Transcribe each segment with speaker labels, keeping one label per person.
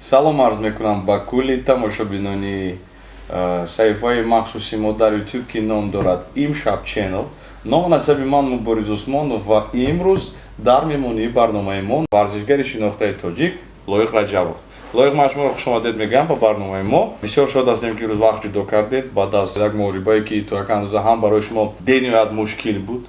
Speaker 1: Салом арз мекунам ба кулли тамошобинони саҳифаи махсуси мо дар YouTube, ки ном дорад Имшаб Channel. Ному насаби ман Мубориз Усмонов ва имрӯз дар меҳмонии барномаи мо варзишгари шинохтаи тоҷик Лоиқ Раҷабов. Лоиқ, ман шуморо хушомадед мегӯям ба барномаи мо. Бисёр шод ҳастем, ки имрӯз вақт ҷудо кардед баъд аз як муҳорибае, ки то як андоза ҳам барои шумо бениҳоят мушкил буд,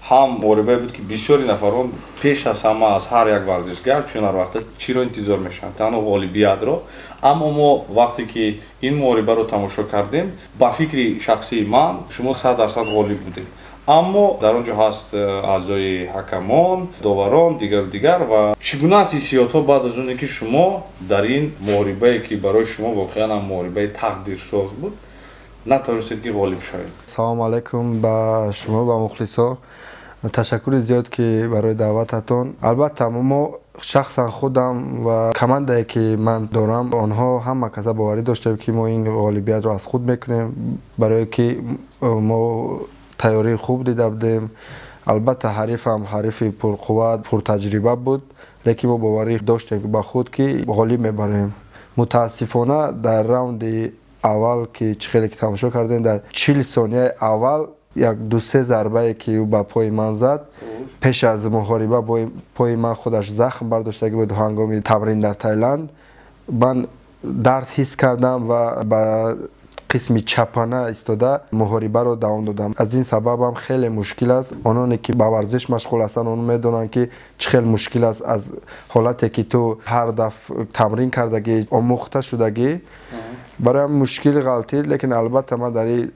Speaker 1: ҳам муҳорибае буд, ки бисёри нафарон пеш аз ҳама аз ҳар як варзишгар чун ҳар вақта чиро интизор мешаванд? Танҳо ғолибиятро. Аммо мо вақте ки ин муҳорибаро тамошо кардем, ба фикри шахсии ман, шумо 100% ғолиб будед, аммо дар он ҷо ҳаст аъзои ҳакамон, доварон, дигару дигар. Ва чӣ гуна аст ҳиссиётҳо баъд аз оне, ки шумо дар ин муҳорибае, ки барои шумо воқеан ҳам муҳорибаи тақдирсоз буд, натавонистед, ки ғолиб шавед?
Speaker 2: Салому алайкум ба шумо, ба мухлисо. Ташаккури зиёд, ки барои даъвататон. Албатта, мо, шахсан худам ва командае, ки ман дорам, онҳо ҳама каса боварӣ доштем, ки мо ин ғолибиятро аз худ мекунем, барое ки мо тайёрии хуб дида будем. Албатта, ҳарифам ҳарифи пурқувват, пуртаҷриба буд, лекин мо боварӣ доштем ба худ, ки ғолиб мебарем. Мутаассифона, дар раунди аввал, ки чӣ хеле ки тамошо кардем, дар 40 сонияи аввал як ду-се зарбае, ки ӯ ба пои ман зад, пеш аз муҳориба пои ман худаш захм бардоштагӣ буд. Ҳангоми тамрин дар Таиланд ман дард ҳис кардам ва ба қисми чапана истода муҳорибаро давом додам. Аз ин сабабам хеле мушкил аст. Ононе, ки ба варзиш машғул ҳастанд, онҳо медонанд, ки чӣ хел мушкил аст аз ҳолате, ки ту ҳар даф тамрин кардагӣ, омӯхта шудагӣ. Бароям мушкил ғалтид, лекин албатта ман дар ин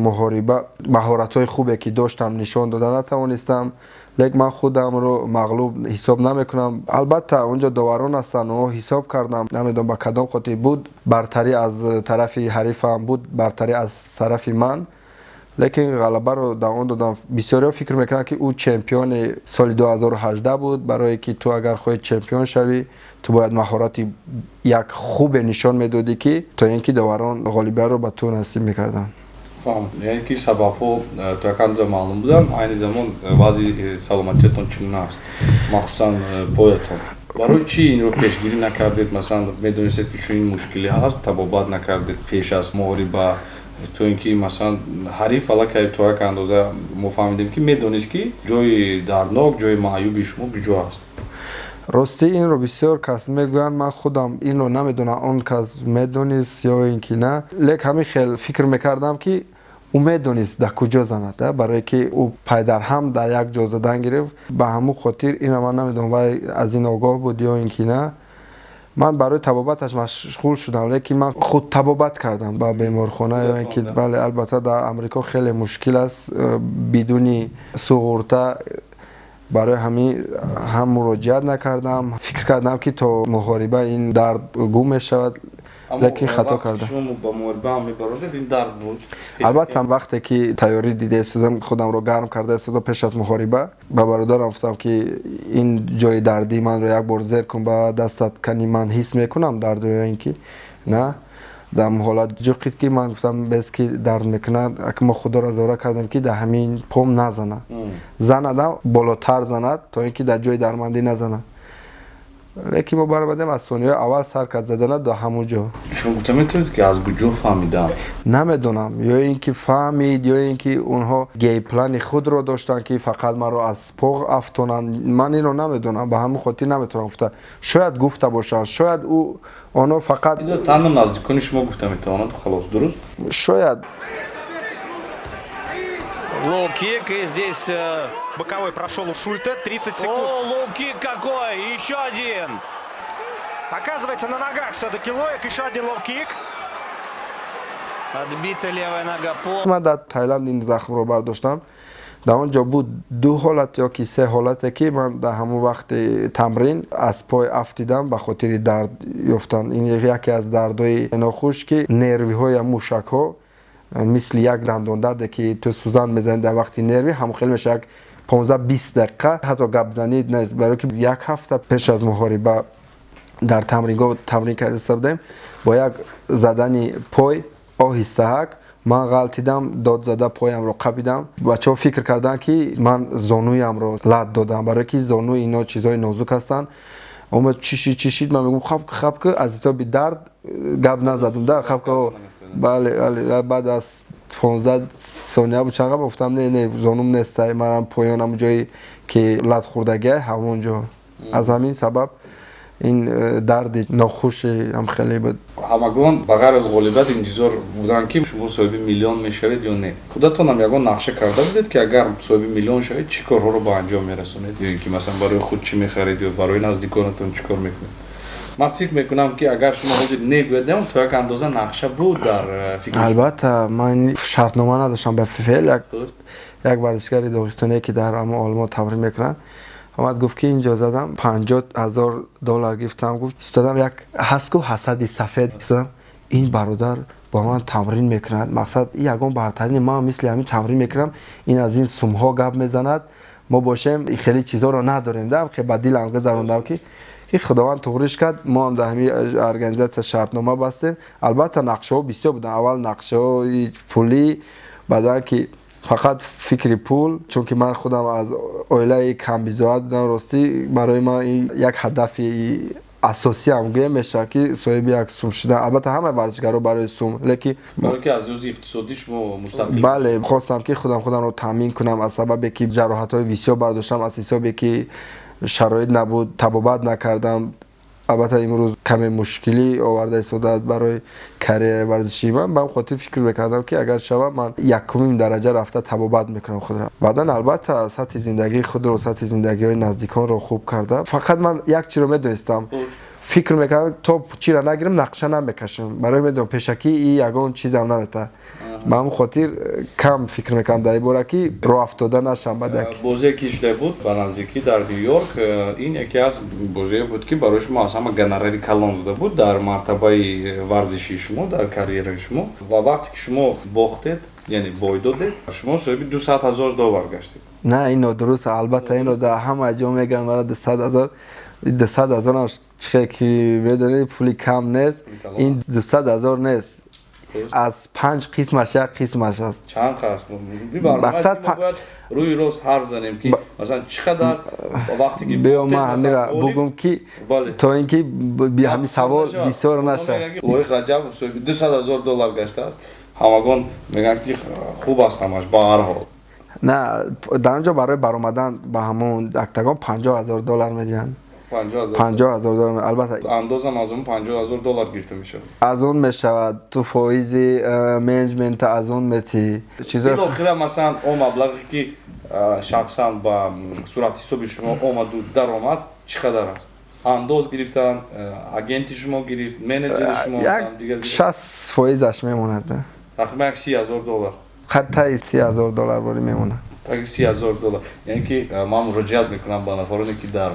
Speaker 2: муҳориба маҳоратҳои хубе, ки доштам, нишон дода натавонистам, лекин ман худамро мағлуб ҳисоб намекунам. Албатта, онҷо доварон ҳастанд, онҳо ҳисоб кардам. Намедонам, ба кадом хотир буд бартарӣ аз тарафи ҳарифам, буд бартарӣ аз тарафи ман, лекин ғалабаро давом додам. Бисёриҳо фикр мекунанд, ки ӯ чемпиони соли 2018 буд. Барое ки ту агар хоҳӣ чемпион шавӣ, ту бояд маҳорати як хубе нишон медодӣ, ки то ин ки доварон ғолибиятро ба ту насиб мекарданд.
Speaker 1: Фаҳм, яъне ки сабабҳо то як андоза маълум буданд. Айни замон вазъи саломатиятон чӣ гуна аст, махсусан поятон? Барои чӣ инро пешгирӣ накардед? Масалан, медонистед, ки чунин мушкиле ҳаст, табобат накардед пеш аз муҳориба, то ин ки масалан ҳариф аллакай то як андоза мо фаҳмидем, ки медонист, ки ҷои дарднок, ҷои маъюби шумо куҷо аст.
Speaker 2: Ростӣ, инро бисёр кас мегӯянд. Ман худам инро намедонам, он кас медонист ё ин ки на, лек ҳамин хел фикр мекардам, ки ӯ медонист, дар куҷо занад, барое ки ӯ пайдарҳам дар як ҷо задан гирифт. Ба ҳамун хотир инро ман намедонам, вай аз ин огоҳ буд ё ин ки на. Ман барои табобаташ машғул шудам, лекин ман худ табобат кардам ба беморхона ё ин ки. Бале, албатта, дар Амрико хеле мушкил аст бидуни суғурта. Барои ҳамин ҳам муроҷиат накардам. Фикр кардам, ки то муҳориба ин дард гум мешавад, лекин хато кардам.
Speaker 1: Шумо ба муҳориба ҳам мебарондед, ин дард буд?
Speaker 2: Албатта, вақте ки тайёрӣ дида истодам, худамро гарм карда истодам, пеш аз муҳориба ба бародарам гуфтам, ки ин ҷои дардии манро як бор зер кун ба дастат, кани ман ҳис мекунам дарду ё ин ки на. Дар ҳамон ҳолат ҷуқид, ки ман гуфтам, бес ки дард мекунад. Ака, мо Худоро зора кардем, ки дар ҳамин пом назанад, занадам болотар занад, то ин ки дар ҷои дармандӣ назанад. Лекин мо баромадем, аз сониҳои аввал сар кард задана до ҳамун ҷо.
Speaker 1: Шумо гуфта метавонед, ки аз куҷо фаҳмидам?
Speaker 2: Намедонам, ё ин ки фаҳмид, ё ин ки онҳо game-плани худро доштанд, ки фақат маро аз по афтонанд. Ман инро намедонам, ба ҳамин хотир наметавонам гуфта. Шояд гуфта бошанд, шояд ӯ онҳо фақат
Speaker 1: Инро танҳо наздикони шумо гуфта метавонанд, халос, дуруст?
Speaker 2: Шояд.
Speaker 3: Лоу-кик, и здесь
Speaker 4: Боковой прошел у Шульте. 30 секунд.
Speaker 3: О, лоу-кик какой! Еще один!
Speaker 4: Оказывается на ногах все-таки Лоик. Еще один лоу-кик.
Speaker 3: Отбита левая нога по.
Speaker 2: Ман дар Таиланд ин захмро бардоштам. Дар он ҷо буд ду ҳолат ё ки се ҳолате, ки ман дар ҳамон вақти тамрин аз пой афтидам ба хотири дард ёфтан. Ин яке аз дардҳои нохуш, ки нервиҳои мушакҳо мисли як дандондарде, ки ту сӯзан мезанӣ дар вақти нерви, ҳамон хел мешавад. Як 15-20 дақиқа ҳатто гапзанӣ нест, барое ки як ҳафта пеш аз муҳориба дар тамрингоҳ тамрин карда будем. Бо як задани пой оҳистаҳак ман ғалтидам, дод зада поямро қабидам. Бачаҳо фикр карданд, ки ман зонуямро лат додам, барое ки зону ино чизҳои нозук ҳастанд. Омад, чишид, чишид, ман мегӯм, хапка, хапка, аз ҳисоби дард гап назадам да, хапка. Бале, бале, баъд аз 15 сония буд, чанд гуфтам: «Не, не, зонум нестай, манам поён, ҳамон ҷое ки лат хӯрдагиай, ҳамон ҷо». Аз ҳамин сабаб ин дарди нохуши ҳам хеле буд.
Speaker 1: Ҳамагон ба ғайр аз ғолибият интизор буданд, ки шумо соҳиби миллион мешавед ё не. Худатонам ягон нақша карда будед, ки агар соҳиби миллион шавед, чӣ корҳоро ба анҷом мерасонед, ё ин ки масалан барои худ чӣ мехаред ё барои наздиконатон чӣ кор мекунед? Ман фикр мекунам, ки агар шумо ҳозир негӯед, то як андоза нақша буд дар фикр.
Speaker 2: Албатта, ман шартнома надоштам ба ФФЛ. Як варзишгари доғистоние, ки дар ҳамон Олмон тамрин мекунад, омад, гуфт, ки инҷо задам, 50 000 доллар гирифтам. Гуфт, истодам, як ҳаст ку ҳасади сафед, истодам, ин бародар бо ман тамрин мекунад, мақсад ягон бартарини ман мисли ҳамин тамрин мекунам, ин аз ин сумҳо гап мезанад, мо бошем хеле чизҳоро надорем да. Ба дилам гузарондам, ки Худованд туғриш кард, мо ҳам дар ҳамин организатсия шартнома бастем. Албатта, нақшаҳо бисёр буданд. Аввал нақшаҳои пулӣ, баъдан ки фақат фикри пул, чунки ман худам аз оилаи камбизоат будам. Ростӣ, барои ман ин як ҳадафи асосиам гӯям мешавад, ки соҳиби як сум шудан. Албатта, ҳамаи варзишгаро барои сум, лекин
Speaker 1: Барои ки аз лиҳози иқтисодӣ шумо мустақил.
Speaker 2: Бале, хостам, ки худам худамро таъмин кунам, аз сабабе ки ҷароҳатҳои бисёр бардоштам, аз ҳисобе ки шароит набуд, табобат накардам. Албатта, имрӯз каме мушкилӣ оварда истодааст барои карьераи варзишии ман. Ба ҳам хотир фикр мекардам, ки агар шавад, ман якумин дараҷа рафта табобат мекунам худро, баъдан, албатта, сатҳи зиндагии худро, сатҳи зиндагиҳои наздиконро хуб карда. Фақат ман як чиро медонистам, фикр мекардам, то чира нагирам, нақша намекашам, барои медонам, пешакӣ и ягон чизам наметавад. Ба ҳамн хотир кам фикр мекардам дар ин бора, ки роҳ афтода нашам баъд як.
Speaker 1: Бозие ки шуда буд ба наздикӣ дар Ню-Йорк, ин яке аз бозие буд, ки барои шумо аз ҳама гонорари калон дода буд дар мартабаи варзишии шумо, дар карьераи шумо. Ва вақте ки шумо бохтед, яъне бой додед, шумо соҳиби 200 000 доллар гаштед.
Speaker 2: На, ин нодуруст, албатта. Инро дар ҳама ҷо мегӯянд, мара 200 000. 200 000-ам, чихе ки медонӣ, пули кам нест. Ин 200 000 нест, аз панҷ қисмаш як қисмаш аст.
Speaker 1: Чанд қисм? Мақсад, рӯи рост ҳарф занем, ки масалан чӣ қадар вақте ки
Speaker 2: Биё, ман ҳамира бугум, ки то ин ки ҳамин савол бисёр нашавад.
Speaker 1: Лоиқ Раҷабов соҳиби 200 000 доллар гаштааст. Ҳамагон мегӯянд, ки хуб аст ҳамаш, ба ҳар ҳол.
Speaker 2: На, дар он ҷо барои баромадан ба ҳамон октагон 50 000 доллар медиҳанд. 50 000 доллар, албатта.
Speaker 1: Андозам аз он 50 000 доллар гирифта мешавад.
Speaker 2: Аз он мешавад, ту фоизи менеҷмента аз он метиҳӣ.
Speaker 1: Билохира, масалан, он маблағе ки шахсан ба сурати ҳисоби шумо омаду даромад, чӣ қадар аст? Андоз гирифтанд, агенти шумо гирифт, менеҷери шумо.
Speaker 2: Як 60 фоизаш мемонад.
Speaker 1: Тақрибан як 30 000 доллар.
Speaker 2: Таи 30 000 доллар борӣ мемонад.
Speaker 1: Таги 30 000 доллар. Яъне ки ман муроҷиат мекунам ба нафароне, ки дар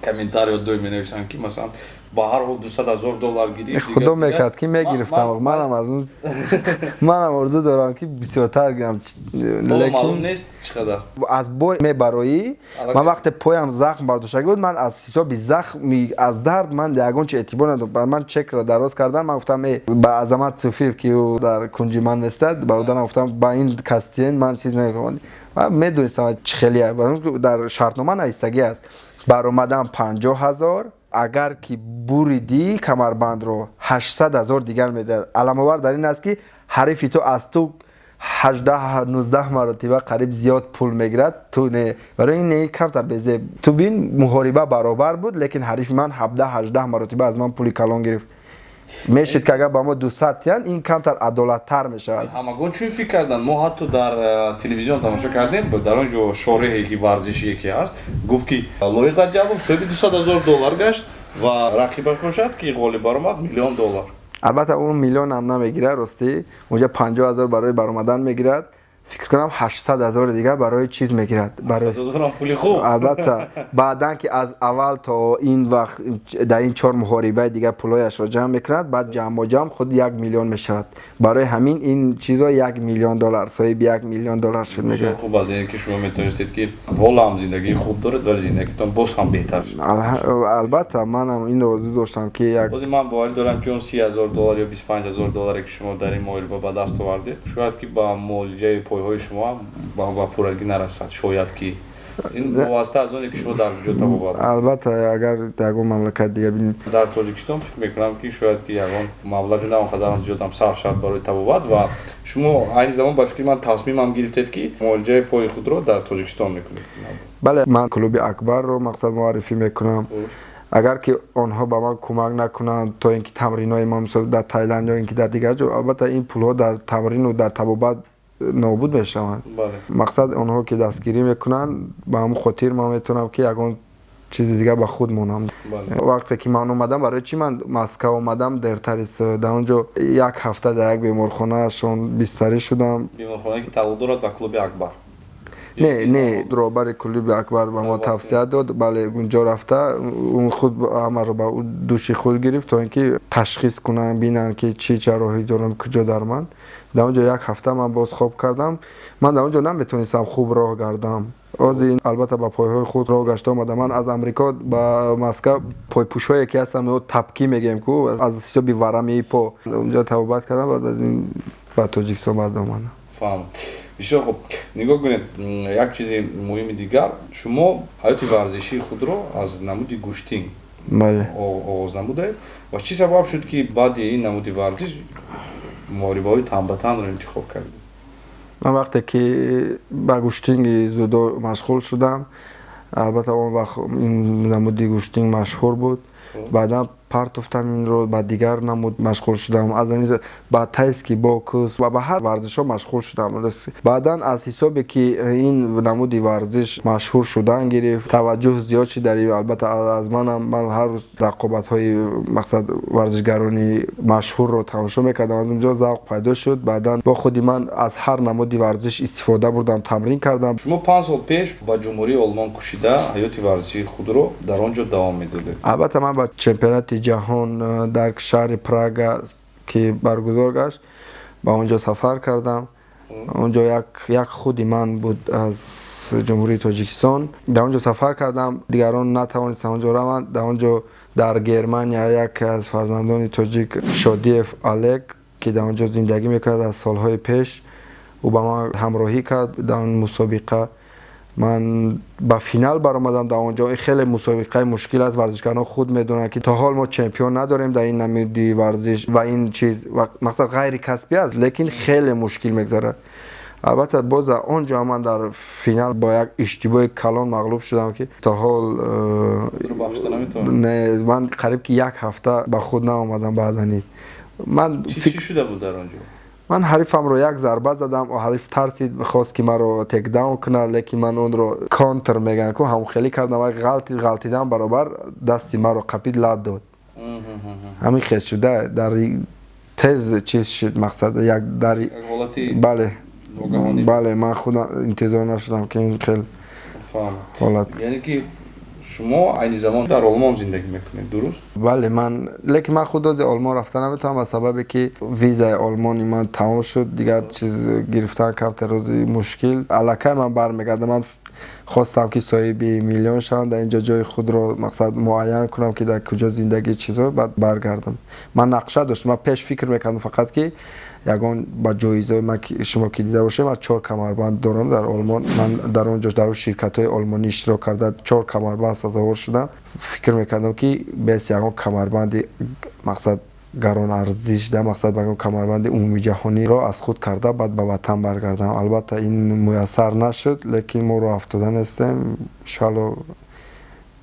Speaker 1: комментариё доим менависанд, ки масалан ба ҳар ҳол 200 000 доллар гирифт.
Speaker 2: Худо мекард, ки мегирифтам. Манам аз он, манам орзу дорам, ки бисёртар гирам.
Speaker 1: Лекин нест чӣ қадар.
Speaker 2: Аз бой мебароӣ. Ман вақте поям захм бардоштагӣ буд, ман аз ҳисоби захми, аз дард ман ягон чи эътибор надодам. Ман чекро дароз кардам, ман гуфтам ба Азамат Суфиев, ки ӯ дар кунҷи ман местад, бародарам, гуфтам, ба ин кастиен ман чиз намекунам. Ман медонистам, чӣ хеле дар шартнома навистагӣ аст: баромадан 50 000, агар ки буридӣ камарбандро, 800 000 дигар медиҳад. Аламовар дар ин аст, ки ҳарифи ту аз ту 18-19 маротиба қариб зиёд пул мегирад, ту не. Барои ин не, камтар безеб. Ту бин, муҳориба баробар буд, лекин ҳарифи ман 17-18 маротиба аз ман пули калон гирифт. Мешуд, ки агар ба мо 200 тиянд, ин камтар адолаттар мешавад.
Speaker 1: Ҳамагон чун фикр карданд, мо ҳатто дар телевизион тамошо кардем, дар он ҷо шореҳе ки варзишие ки ҳаст, гуфт, ки Лоиқ Раҷабов соҳиби 200 000 доллар гашт ва рақибаш бошад, ки ғолиб баромад, миллион доллар.
Speaker 2: Албатта, он миллионам намегирад, ростӣ. Онҷа 50 000 барои баромадан мегирад, фикр кунам, 800 000-и дигар барои чиз мегирад.
Speaker 1: Пули хуб.
Speaker 2: Албатта, баъдан ки аз аввал то ин вақт дар ин чор муҳорибаи дигар пулҳояшро ҷамъ мекунад, баъд ҷамъоҷамъ худ 1 миллион мешавад. Барои ҳамин ин чизо 1 миллион доллар, соҳиби 1 миллион доллар шуд, мегӯяд.
Speaker 1: Хуб аст, яъне ки шумо метавонистед, ки ҳоло ҳам зиндагии хуб доред, вале зиндагитон боз ҳам беҳтар шуд.
Speaker 2: Албатта, манам инро орзу доштам, ки як
Speaker 1: Бози ман боварӣ дорам, ки он 30 000 доллар ё 25 000 долларе, ки шумо дар ин муҳориба ба даст овардед, шояд ки ба муолиҷаи пойҳои шумо ҳам ба пуррагӣ нарасад, шояд ки. Ин вобаста аз оне, ки шумо дар куҷо табобат?
Speaker 2: Албатта, агар ягон мамлакат дига бинед.
Speaker 1: Дар Тоҷикистон фикр мекунам, ки шояд ки ягон маблағи на он қадарам зиёдам сарф шавад барои табобат. Ва шумо айни замон, ба фикри ман, тасмимам гирифтед, ки муолиҷаи пои худро дар Тоҷикистон мекунед.
Speaker 2: Бале, ман клуби Акбарро, мақсад, муаррифӣ мекунам. Агар ки онҳо ба ман кӯмак накунанд, то ин ки тамринҳои ма, мисол, дар Таиланд ё ин ки дар дигар ҷо, албатта, ин пулҳо дар тамрину дар табобат нобуд мешаванд. Мақсад, онҳо ки дастгирӣ мекунанд, ба ҳамон хотир ман метавонам, ки ягон чизи дигар ба худ монам. Вақте ки ман омадам, барои чӣ ман Москва омадам дертар, дар он ҷо як ҳафта дар як беморхонаашон бистарӣ шудам.
Speaker 1: Беморхонае, ки тааллуқ дорад ба клуби Акбар?
Speaker 2: Не, роҳбари клуби Акбар ба мо тавсия дод. Бале, унҷо рафта, он худ ҳамаро ба дӯши худ гирифт, то ин ки ташхис кунанд, бинанд, ки чӣ ҷарроҳӣ дорам, куҷо дарманд. Дар он ҷо як ҳафта ман боз хоб кардам. Ман дар он ҷо наметонистам хуб роҳ гардам. Ҳозир, албатта, ба пойҳои худ роҳ гашта омадам. Ман аз Амрико ба Москва пойпӯшҳое, ки ҳастам, тапки мегӯем ку, аз ҳисоби варамии по, онҷо табобат кардам. Баъд аз ин ба Тоҷикистон баъд омадам.
Speaker 1: Фаҳмам, бисёр хуб. Нигоҳ кунед, як чизи муҳими дигар: шумо ҳаёти варзишии худро аз намуди гӯштин оғоз намудаед. Ва чӣ сабаб шуд, ки баъди ин намуди варзиш муҳорибаҳои танбатанро интихоб кардед?
Speaker 2: Ман вақте ки ба гӯштинги дзюдо машғул шудам, албатта, он вақт ин намуди гӯштинг машҳур буд. Баъдан партофтам инро, ба дигар намуд машғул шудам, аз ба тайский бокс ва ба ҳар варзишҳо машғул шудам. Баъдан аз ҳисобе ки ин намуди варзиш машҳур шудан гирифт, таваҷҷӯҳ зиёд шуд дар албатта, аз манам. Ман ҳар рӯз рақобатҳои, мақсад, варзишгарони машҳурро тамошо мекардам, аз он ҷо завқ пайдо шуд. Баъдан бо худи ман аз ҳар намуди варзиш истифода бурдам, тамрин кардам.
Speaker 1: Шумо 5 сол пеш ба Ҷумҳурии Олмон кӯчида, ҳаёти варзишии худро дар он ҷо давом медодед.
Speaker 2: Албатта, ман ба чемпионати ҷаҳон дар шаҳри Прага, ки баргузор гашт, ба он ҷо сафар кардам. Он ҷо як худи ман буд аз Ҷумҳурии Тоҷикистон. Дар он ҷо сафар кардам, дигарон натавонистанд он ҷо раванд. Дар он ҷо, дар Германия, як аз фарзандони тоҷик, Шодиев Олег, ки дар он ҷо зиндагӣ мекард аз солҳои пеш, ӯ ба ман ҳамроҳӣ кард. Дар он мусобиқа ман ба финал баромадам. Дар он ҷо хеле мусобиқаи мушкил аст, варзишгарон худ медонанд, ки то ҳол мо чемпион надорем дар ин намуди варзиш. Ва ин чиз, мақсад, ғайри касбӣ аст, лекин хеле мушкил мегзарад. Албатта, боз дар он ҷо ман дар финал бо як иштибоҳи калон мағлуб шудам, ки то ҳол не, ман қариб ки як ҳафта ба худ наомадам. Баъдани ман
Speaker 1: чӣ шуда буд дар он ҷо?
Speaker 2: Ман ҳарифамро як зарба задам, ҳариф тарсид, хост, ки маро тейкдаун кунад, лекин ман онро контр мегӯям ку, ҳамхелӣ кардам, ғалтидам, баробар дасти маро қапид, лат дод. Ҳамин хел шуда, дар тез чиз шуд, мақсад, як дар Бале, ман худам интизор нашудам, ки ин хел ҳолат.
Speaker 1: Яъне ки шумо айни замон дар Олмон зиндагӣ мекунед, дуруст?
Speaker 2: Бале, ман, лекин ман худ ози Олмон рафта наметавонам, ба сабабе ки визаи олмони ман тамом шуд, дигар чиз гирифтан камтар рози мушкил. Аллакай ман бармегардам. Ман хостам, ки соҳиби миллион шавам, дар инҷо ҷои худро, мақсад, муайян кунам, ки дар куҷо зиндагӣ, чизо, баъд баргардам. Ман нақша доштам, ман пеш фикр мекардам фақат, ки ягон ба ҷоизаи ман, шумо ки дида бошед, ман чор камарбанд дорам дар Олмон. Ман дар он ҷо дар ширкатҳои олмонӣ иштирок карда, чор камарбанд сазовор шудам. Фикр мекардам, ки бес ягон камарбанди, мақсад, гаронарзиш да, мақсад, ба ягон камарбанди умумиҷаҳониро аз худ карда, баъд ба ватан баргардам. Албатта, ин муяссар нашуд, лекин мо роҳ афтода нестем, иншоалло,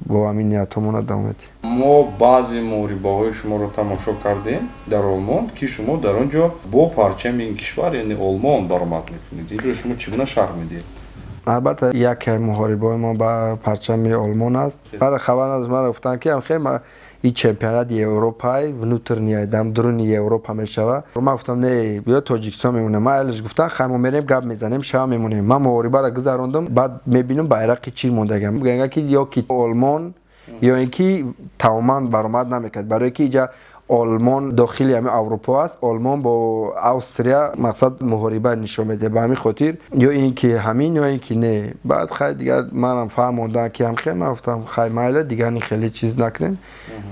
Speaker 2: бо ҳамин ниятҳомона давом медиҳем.
Speaker 1: Мо баъзе муҳорибаҳои шуморо тамошо кардем дар Олмон, ки шумо дар он ҷо бо парчами ин кишвар, яъне Олмон, баромад мекунед. Инро шумо чӣ гуна шарҳ медиҳед?
Speaker 2: Албатта, яке муҳорибаҳои мо ба парчами Олмон аст. Мара хабар надошт. Мара гуфтанд, ки хе, ин чемпионати Европаи внутренний, дам дуруни Европа мешавад. Ман гуфтам: «Не, биё, Тоҷикистон мемонем». Ман элиш гуфтам: «Хай, мо мерем, гап мезанем, шава мемонем». Ман муҳорибаро гузарондам, баъд мебинам, байрақи чӣ мондагам, ки ё ки Олмон, ё ин ки тамоман баромад намекард, барое ки иҷа Олмон дохили ҳами Аврупо аст. Олмон бо Австрия, мақсад, муҳориба нишон медиҳад. Ба ҳамин хотир ё ин ки ҳамин, ё ин ки не. Баъд, хай, дигар манам фаҳмондам, ки ҳам хел. Ман гуфтам: «Хай, майла, дигар ин хеле чиз накунем».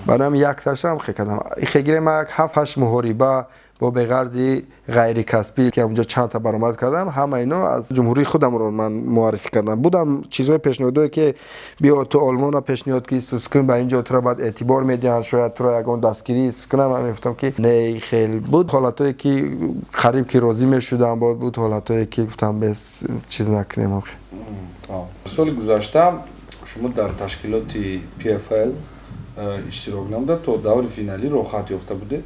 Speaker 2: Барои ҳамин якташам хе кардам. Хе гирем, ман як ҳафт ҳашт муҳориба Бо беғарзи ғайрикасбӣ, ки онҷо чандта баромад кардам, ҳама ино аз ҷумҳурии худамро ман муаррифӣ кардам. Будам чизҳои пешниҳодое, ки биё, ту Олмонро пешниҳод ки сускун, ба ин ҷо туро баъд эътибор медиҳанд, шояд туро ягон дастгирӣ кунам. Ман мегуфтам, ки не, хел буд ҳолатое, ки қариб ки розӣ мешудам, бод буд ҳолатое, ки гуфтам, бес чиз накунем охи.
Speaker 1: Соли гузашта шумо дар ташкилоти PFL иштирок намуда, то даври финалӣ роҳхат ёфта будед.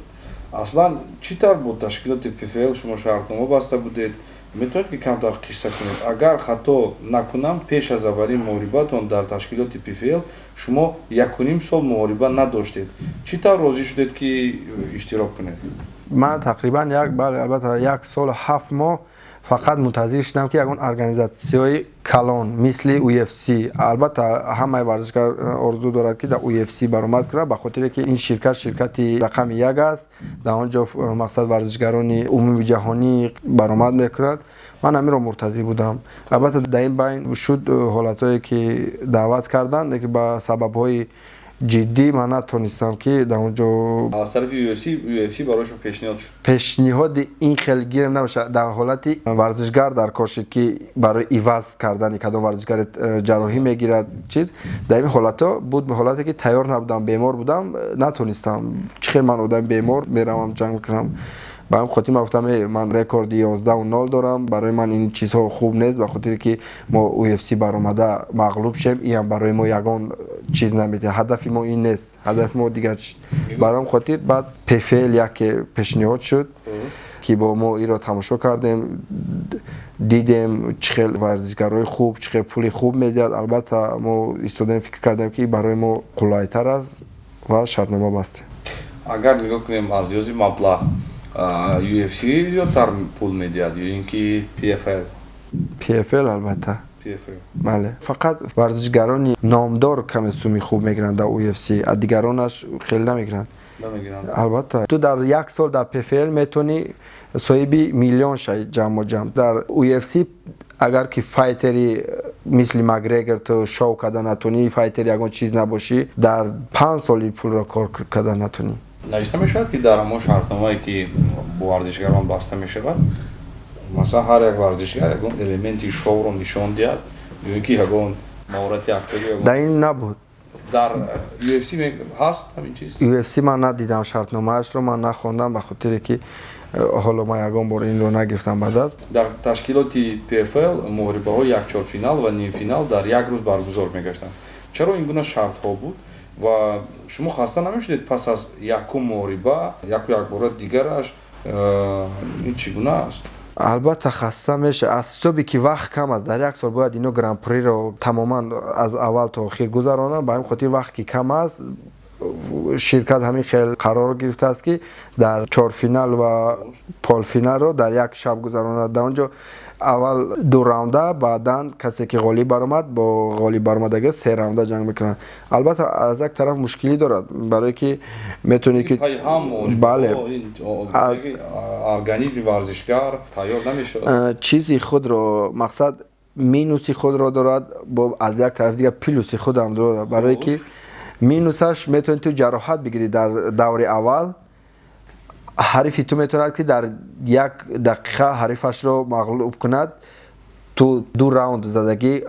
Speaker 1: Аслан чӣ тавр бо ташкилоти PFL шумо шартнома баста будед? Метавонед, ки камтар қисса кунед? Агар хато накунам, пеш аз аввалин муҳорибаатон дар ташкилоти PFL шумо 1,5 сол муҳориба надоштед. Чӣ тавр розӣ шудед, ки иштирок кунед?
Speaker 2: Ман тақрибан як, бале, албатта, як солу 7 моҳ фақат мунтазир шудам, ки ягон организатсияи калон мисли UFC. Албатта, ҳамаи варзишгар орзу дорад, ки дар UFC баромад кунад, ба хотире ки ин ширкат ширкати рақами як аст. Дар он ҷо мақсад варзишгарони умуми ҷаҳонӣ баромад мекунад. Ман ҳаминро муртазир будам. Албатта, дар ин байн шуд ҳолатҳое, ки даъват карданд, лекин ба сабабҳои ҷиддӣ ман натонистам, ки дар он ҷо.
Speaker 1: Аз тарафи UFC барои шумо пешниҳод шуд?
Speaker 2: Пешниҳоди ин хел гирем набошад. Дар ҳолати варзишгар дар кор шуд, ки барои иваз кардани кадом варзишгари ҷарроҳӣ мегирад, чиз. Дар ин ҳолатҳо буд ҳолате, ки тайёр набудам, бемор будам, натонистам. Чӣ хел ман одами бемор меравам, ҷанг мекунам? Ба ҳамин хотир ман гуфтам, ман рекорди 11-0 дорам, барои ман ин чизҳо хуб нест, ба хотире ки мо UFC баромада мағлуб шем, иам барои мо ягон чиз намедиҳад. Ҳадафи мо ин нест, ҳадафи мо дигар. Барои ҳамин хотир баъд PFL яке пешниҳод шуд, ки бо мо инро тамошо кардем, дидем, чӣ хел варзишгарои хуб, чӣ хел пули хуб медиҳад. Албатта, мо истодем, фикр кардем, ки барои мо қулайтар аст ва шартнома бастем.
Speaker 1: Агар нигоҳ кунем аз лиҳози маблағ, UFC зиёдтар пул медиҳад ё ин ки PFL?
Speaker 2: PFL, албатта.
Speaker 1: PFL.
Speaker 2: Бале, фақат варзишгарони номдор каме суми хуб мегиранд дар UFC, а дигаронаш хеле намегиранд.
Speaker 1: Намегиранд.
Speaker 2: Албатта, ту дар як сол дар PFL метавонӣ соҳиби миллион шавӣ ҷамъу ҷамъ. Дар UFC, агар ки файтери мисли Макгрегор ту шоу карда натонӣ, файтери ягон чиз набошӣ, дар 5 сол ин пулро кор карда натонӣ.
Speaker 1: Нависта мешавад, ки дар ҳамон шартномае, ки бо варзишгарон баста мешавад, масалан, ҳар як варзишгар ягон элементи шоуро нишон диҳад ё ин ки ягон маҳорати актёрӣ?
Speaker 2: Дар ин набуд.
Speaker 1: Дар UFC ҳаст ҳамин чиз?
Speaker 2: UFC ман надидам, шартномаашро ман нахондам, ба хотире ки ҳоло ман ягон бор инро нагирифтам ба даст.
Speaker 1: Дар ташкилоти PFL муҳорибаҳои якчорфинал ва нимфинал дар як рӯз баргузор мегаштанд. Чаро ин гуна шартҳо буд ва шумо хаста намешудед пас аз якум муҳориба яку якбора дигараш? Ин чӣ гуна аст?
Speaker 2: Албатта, хаста меша, аз ҳисоби ки вақт кам аст. Дар як сол бояд ино гран-приро тамоман аз аввал то охир гузаронанд. Ба ҳамин хотир вақт ки кам аст, ширкат ҳамин хел қарор гирифтааст, ки дар чорфинал ва полфиналро дар як шаб гузаронад. Дар он ҷо аввал ду раунда, баъдан касе ки ғолиб баромад, бо ғолиб баромадага се раунда ҷанг мекунанд. Албатта, аз як тараф мушкилӣ дорад, барое ки метавонӣ ки
Speaker 1: Бале, организми варзишгар тайёр намешавад.
Speaker 2: Чизи худро, мақсад, минуси худро дорад, бо аз як тараф дигар плюси худам дорад, барое ки минусаш метавонӣ ту ҷароҳат бигирӣ дар даври аввал, ҳарифи ту метавонад, ки дар як дақиқа ҳарифашро мағлуб кунад. Ту ду раунд задагӣ,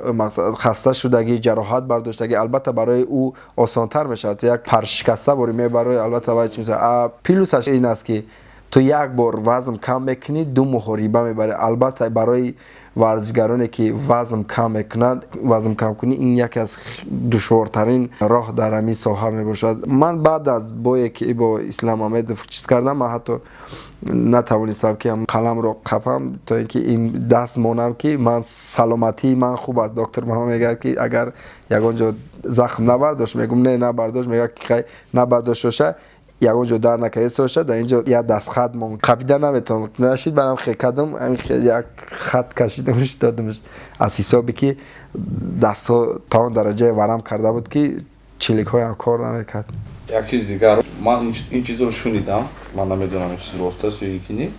Speaker 2: хаста шудагӣ, ҷароҳат бардоштагӣ, албатта, барои ӯ осонтар мешавад. Як паршикаста бори мебарои, албатта, вай чи. Плюсаш ин аст, ки ту як бор вазн кам мекунӣ, ду муҳориба мебарӣ. Албатта, барои варзишгароне, ки вазн кам мекунанд, вазн камкунӣ ин яке аз душвортарин роҳ дар ҳамин соҳа мебошад. Ман баъд аз бое, ки бо Ислам Мамедов чиз кардам, ман ҳатто натавонистам, ки қаламро қапам, то ин ки ин даст монам, ки ман саломатии ман хуб аст. Доктор ба ман мегӯяд, ки агар ягон ҷо захм набардошт, мегӯм, не, набардошт. Мегӯяд, ки хай, набардошт боша, ягон ҷо дар накарда боша. Дар ин ҷо як дастхат мон, қапида наметавонам, нашид. Барам хел кардам, як хат кашидамш, додамш, аз ҳисобе ки дастҳо то он дараҷае варам карда буд, ки чиликҳоям кор намекард.
Speaker 1: Як чиз дигар, ман ин чизро шунидам, ман намедонам, ин чиз рост аст ё ин ки не,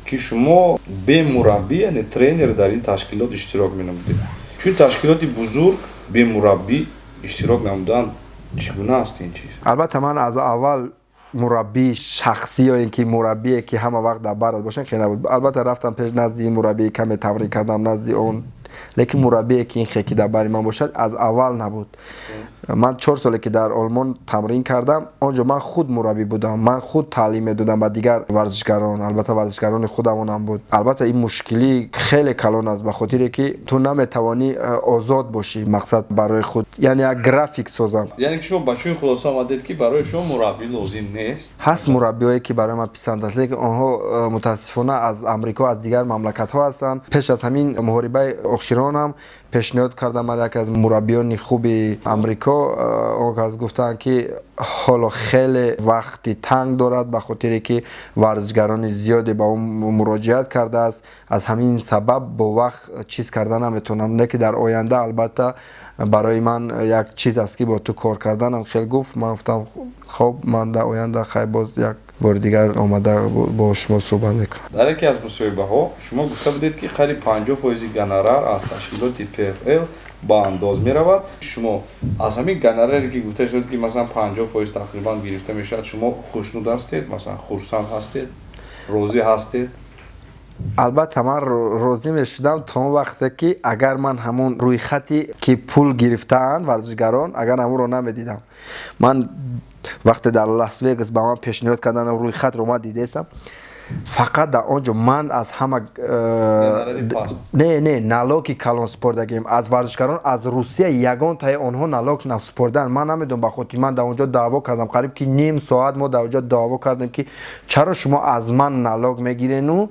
Speaker 1: ки шумо бе мураббӣ, яъне тренер, дар ин ташкилот иштирок менамудед. Чун ташкилоти бузург бе мураббӣ иштирок намудан чӣ гуна аст ин чиз?
Speaker 2: Албатта, ман аз аввал Мураббии шахсӣ ё ин ки мураббие, ки ҳама вақт дар барат бошанд, хеле набуд. Албатта, рафтам пеш назди ин мураббии, каме тамрин кардам назди он, лекин мураббие, ки ин хе ки дар бари ман бошад, аз аввал набуд. Ман 4 соле, ки дар Олмон тамрин кардам, он ҷо ман худ мураббӣ будам, ман худ таълим медодам ба дигар варзишгарон, албатта, варзишгарони худамонам буд. Албатта, ин мушкилӣ хеле калон аст, ба хотире ки ту наметавонӣ озод бошӣ, мақсад барои худ, яъне як график созам.
Speaker 1: Яъне ки шумо ба чунин хулоса омадед, ки барои шумо мураббӣ лозим нест?
Speaker 2: Ҳаст мураббиҳое, ки барои ман писанд аст, лекин онҳо мутаассифона аз Амрико, аз дигар мамлакатҳо ҳастанд. Пеш аз ҳамин муҳорибаи охиронам пешниҳод кардам ман яке аз мураббиёни хуби Амрико. Он кас гуфтанд, ки ҳоло хеле вақти танг дорад, ба хотире ки варзишгарони зиёде ба ӯ муроҷиат кардааст, аз ҳамин сабаб бо вақт чиз карда наметавонам, лекин дар оянда албатта барои ман як чиз аст, ки бо ту кор карданам хел гуфт. Ман гуфтам: хоб, ман дар оянда хай боз як бори дигар омада бо шумо суҳбат мекунам.
Speaker 1: Дар яке аз мусоҳибаҳо шумо гуфта будед, ки қариб 50% гонорар аз ташкилоти ПФЛ ба андоз меравад. Шумо аз ҳамин гонораре, ки гуфта шуд, ки масалан 50% тақрибан гирифта мешавад, шумо хушнуд ҳастед, масалан хурсанд ҳастед, розӣ ҳастед?
Speaker 2: Албатта, ман розӣ мешудам то он вақте, ки агар ман ҳамун рӯйхате, ки пул гирифтаанд варзишгарон, агар ҳамонро намедидам. Ман вақте дар Лас Вегас ба ман пешниҳод кардан рӯйхатро, ман дидестам, фақат дар он ҷо ман аз ҳама не, налоги калон супордагем аз варзишгарон. Аз Русия ягон таи онҳо налог насупордан. Ман намедонам, ба хотир ман дар он ҷо даъво кардам, қариб ки ним соат мо дар он ҷо даъво кардем, ки чаро шумо аз ман налог мегирену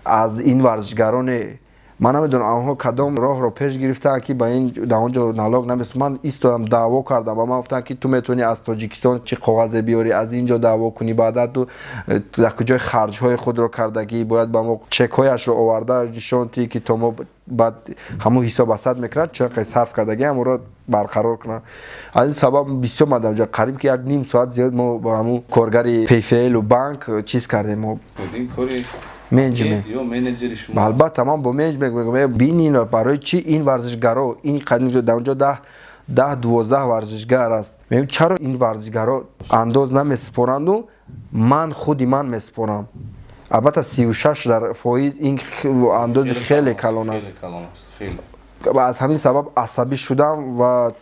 Speaker 2: аз ин варзишгароне. Ман намедонам, онҳо кадом роҳро пеш гирифтаанд, ки ба ин дар он ҷо налог намес. Ман истодам, даъво кардам ва ман гуфтам, ки ту метавонӣ аз Тоҷикистон чӣ коғазе биёрӣ, аз ин ҷо даъво кунӣ, баъда ту дар куҷои харҷҳои худро кардагӣ, бояд ба мо чекҳояшро оварда нишон тӣ, ки то мо баъд ҳамун ҳисоб асад мекунад, чӣ сарф кардагӣ, ҳамонро барқарор кунад. Аз ин сабаб бисёр ман дар ҷо қариб ки як ним соат зиёд мо бо ҳамун коргари ПФЛу банк чиз кардем мо.
Speaker 1: Менеҷмент.
Speaker 2: Албатта, ман бо менеҷмент мегӯям: бинин, барои чӣ ин варзишгаро ин қадим, дар онҷо 10-12 варзишгар аст, мегӯям, чаро ин варзишгаро андоз намесупоранду ман худи ман месупорам? Албатта, 36 дар фоиз ин андози хеле калон аст. Аз ҳамин сабаб асабӣ шудам ва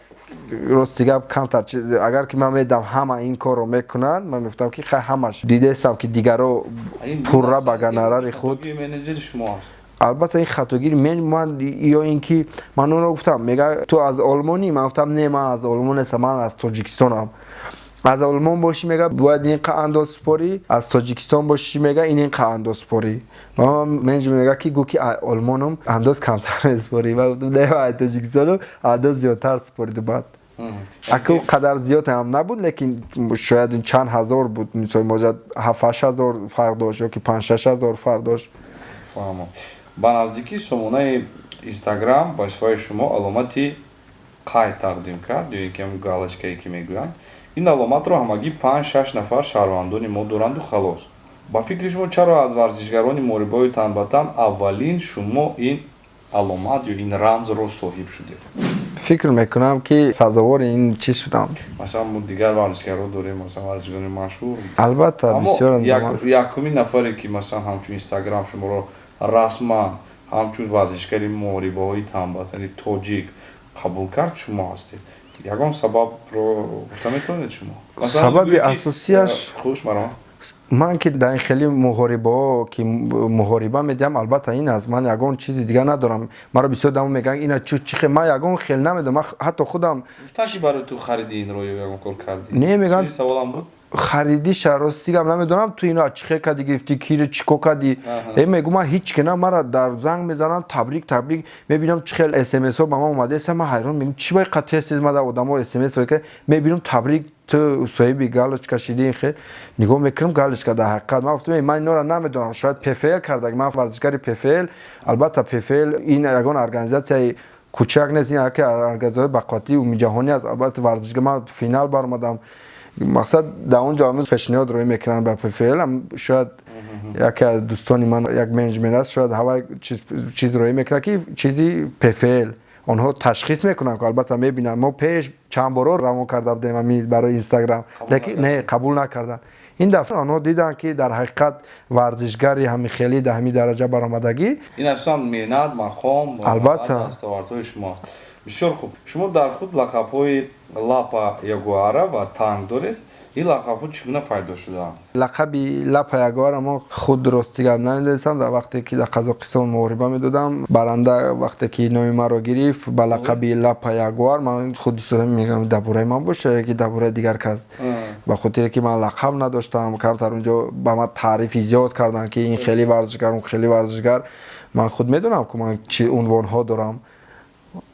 Speaker 2: рости гап, камтар агар ки ман медидам, ҳама ин корро мекунанд, ман мегуфтам, ки хай, ҳамаш дидестам, ки дигаро пурра ба гонорари худ. Албатта, ин хатогири ман ё ин ки ман онро гуфтам, мега: ту аз Олмонӣ? Ман гуфтам: не, ман аз Олмон нестам, ман аз Тоҷикистонам. Аз Олмон бошӣ, мега, бояд ин қа андоз супорӣ, аз Тоҷикистон бошӣ, мега, ин қа андоз супорӣ. Менеҷмент мега, ки гӯ, ки Олмоном андоз камтар месупорӣ. Ман гуфтам: не, Тоҷикистону андоз зиёдтар супориду. Баъд аку қадар зиёд ҳам набуд, лекин шояд чанд ҳазор буд, мисол, можад 7-8 ҳазор фарқ дошт ё ки 5-6 ҳазор фарқ дошт.
Speaker 1: Ба наздикӣ сомонаи Инстаграм ба сифаи шумо аломати қайд тақдим кард ё ин ки галочкае, ки мегӯянд. Ин аломатро ҳамагӣ 5-6 нафар шаҳрвандони мо доранду халос. Ба фикри шумо, чаро аз варзишгарони муҳорибаҳои тан ба тан аввалин шумо ин аломат ё ин рамзро соҳиб шудед?
Speaker 2: Фикр мекунам, ки сазовори ин чиз шудам.
Speaker 1: Масалан, мо дигар варзишгарро дорем, масалан варзишгарони машҳур.
Speaker 2: Албатта, бисёр.
Speaker 1: Якумин нафаре, ки масалан ҳамчун Инстаграм шуморо расман ҳамчун варзишгари муҳорибаҳои танбатани тоҷик қабул кард, шумо ҳастед. Ягон сабабро гуфта метавонед шумо?
Speaker 2: Сабаби асосияш
Speaker 1: Хуш маро.
Speaker 2: Ман ки дар ин хеле муҳорибаҳо, ки муҳориба медиҳам, албатта, ин аст. Ман ягон чизи дигар надорам. Маро бисёр дамо мегӯянд: ина чӣ хел? Ман ягон хел намедонам, ман ҳатто худам
Speaker 1: Гуфташи, барои ту хариди инро ё ягон кор кардӣ?
Speaker 2: Не, мегӯянд.
Speaker 1: Саволам буд.
Speaker 2: Харидиша, рости гап, намедонам, ту ино чӣ хел кардӣ, гирифтӣ, киро чӣ кор кардӣ? Мегӯ, ман ҳеҷ ки на. Мара дар занг мезананд: табрик, табрик. Мебинам, чӣ хел смсҳо ба ман омадааст, ман ҳайрон, мегӯям: чӣ бай қа тез тез мада одамо смс мебинам, табрик, ту соҳиби галочка шидӣ. Хел нигоҳ мекунам, галочка дар ҳақиқат. Ман гуфтам: ман инора намедонам, шояд ПФЛ кардаг, ман варзишгари ПФЛ. Албатта, ПФЛ ин ягон организатсияи кӯчак нест, ин яке организатсияи бақватии умумиҷаҳонӣ аст. Албатта, варзишгар ман финал баромадам, мақсад, дар он ҷо ҳамӯз пешниҳод роӣ мекунанд ба ПФЛ. Шояд яке аз дӯстони ман як менеҷмент аст, шояд ҳавай чиз роӣ мекунад, ки чизи ПФЛ. Онҳо ташхис мекунанд, албатта мебинанд. Мо пеш чанд боро равон карда будем ҳамин барои Инстаграм, лекин не, қабул накарданд. Ин дафъа онҳо диданд, ки дар ҳақиқат варзишгари ҳамин хеле дар ҳамин дараҷа баромадагӣ.
Speaker 1: Ин асосан меҳнат, мақом,
Speaker 2: албатта,
Speaker 1: дастовардҳои шумо. Бисёр хуб. Шумо дар худ лақабҳои Лапа Ягуара ва Танк доред. Ин лақабҳо чӣ гуна пайдо шуданд?
Speaker 2: Лақаби Лапа Ягуара мо худ рости гап намедонистам. Дар вақте ки дар Қазоқистон муҳориба медодам, баранда вақте ки номи маро гирифт ба лақаби Лапа Ягуар, ман худ истода мегӯям, дар бораи ман боша ё ки дар бораи дигар кас, ба хотире ки ман лақаб надоштам. Камтар унҷо ба ман таърифи зиёд карданд, ки ин хеле варзишгар, он хеле варзишгар. Ман худ медонам, ки ман чӣ унвонҳо дорам.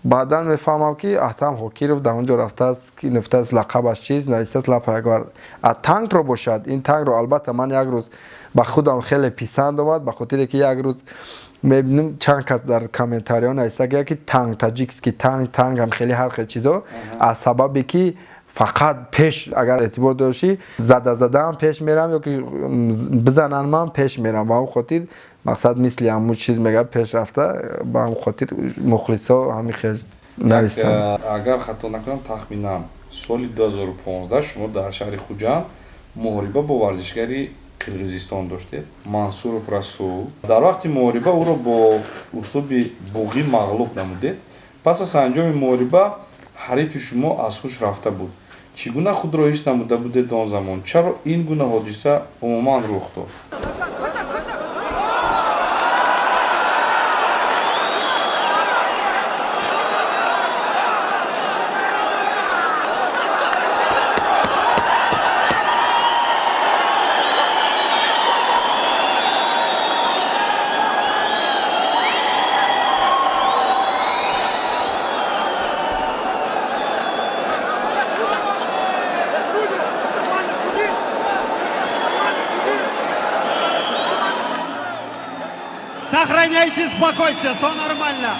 Speaker 2: Баъдан мефаҳмам, ки Аҳтам Ҳокиров дар он ҷо рафтааст, ки нуфтааст лақабаш чиз, навистааст Лапа Ягуар. А танкро бошад, ин танкро албатта ман як рӯз ба худам хеле писанд омад, ба хотире ки як рӯз мебинем, чанд кас дар комментариҳо нависта, ки танк, таджикский танк, танк, ҳам хеле ҳар хел чизо, аз сабабе ки фақат пеш, агар эътибор дошӣ, зада задаам пеш мерам ё ки бизананд, ман пеш мерам. Ба ҳамн хотир мақсад мисли ҳамун чиз мега, пеш рафта, ба ҳамн хотир мухлисо ҳамин хел навистанд.
Speaker 1: Агар хато накунам, тахминан соли 2015 шумо дар шаҳри Хуҷанд муҳориба бо варзишгари Қирғизистон доштед, Мансуров Расул. Дар вақти муҳориба ӯро бо услуби буғӣ мағлуб намудед. Пас аз анҷоми муҳориба ҳарифи шумо аз ҳуш рафта буд. Чӣ гуна худро ҳис намуда будед он замон? Чаро ин гуна ҳодиса умуман рух дод?
Speaker 5: Сохраняйте спокойствие, все нормально.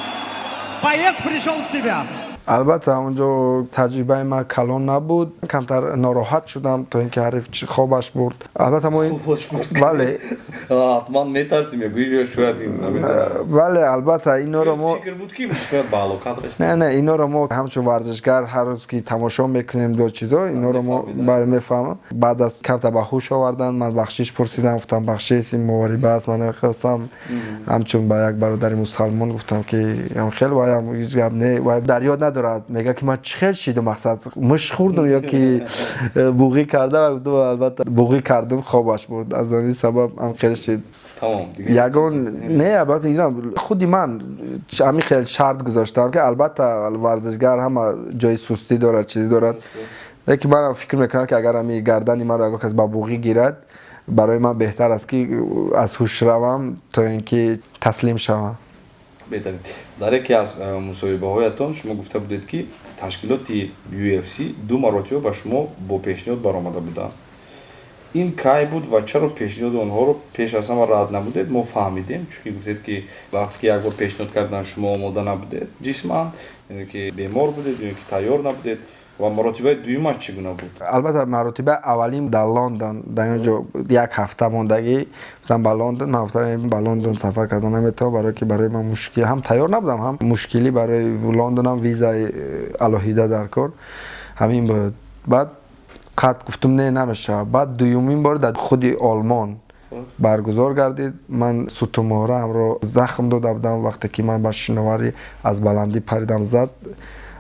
Speaker 5: Боец пришел в себя.
Speaker 2: Албатта, онҷо таҷрибаи ман калон набуд, камтар нороҳат шудам, то ин ки ҳариф хобаш бурд. Албатта мо, бале.
Speaker 1: Ҳатман метарсӣ, мегӯӣ, шояд ин
Speaker 2: Бале, албатта, инора мо
Speaker 1: фикр буд, ки шояд ба ҳалокат расид.
Speaker 2: Не, инора мо ҳамчун варзишгар ҳар рӯз ки тамошо мекунем до чизо, инора мо бале мефаҳмам. Баъд аз камтар ба ҳуш овардан, ман бахшиш пурсидам, гуфтам: бахшиш, ин муҳориба аст, ман намехостам. Ҳамчун ба як бародари мусалмон гуфтам, ки хел ваям ҳеҷ гап не. Вай дар ёд надорад, мегӯяд, ки ман чӣ хел шидам, мақсад муш хӯрдам ё ки буғӣ кардам. Албатта, буғӣ кардам, хобаш бурд, аз ҳамин сабаб ҳам хел шид. Ягон не, албатта, худи ман ҳамин хел шарт гузоштам, ки албатта варзишгар ҳама ҷои сустӣ дорад, чизе дорад, лекин манам фикр мекунам, ки агар ҳамин гардани маро ягон кас ба буғӣ гирад, барои ман беҳтар аст, ки аз ҳуш равам, то ин ки таслим шавам.
Speaker 1: Беҳтарин. Дар яке аз мусоҳибаҳоятон шумо гуфта будед, ки ташкилоти UFC ду маротиба ба шумо бо пешниҳод баромада буданд. Ин кай буд ва чаро пешниҳоди онҳоро пеш аз ҳама рад намудед? Мо фаҳмидем, чунки гуфтед, ки вақте ки як бор пешниҳод кардан, шумо омода набудед ҷисман, ё ки бемор будед, ё ки тайёр набудед. Ва маротибаи дуюмаш чӣ гуна буд?
Speaker 2: Албатта, маротибаи аввалин дар Лондон, дар он ҷо як ҳафта мондагӣ гуфтам ба Лондон. Ман гуфтам, ба Лондон сафар кардан наметавонам, барое ки барои ман мушкил, ҳам тайёр набудам, ҳам мушкилӣ барои Лондонам визаи алоҳида дар кор ҳамин буд. Баъд қатъ гуфтам, не, намешавад. Баъд дуюмин бор дар худи Олмон баргузор гардид. Ман сутунмуҳраамро захм дода будам, вақте ки ман ба шиноварӣ аз баландӣ паридам, зад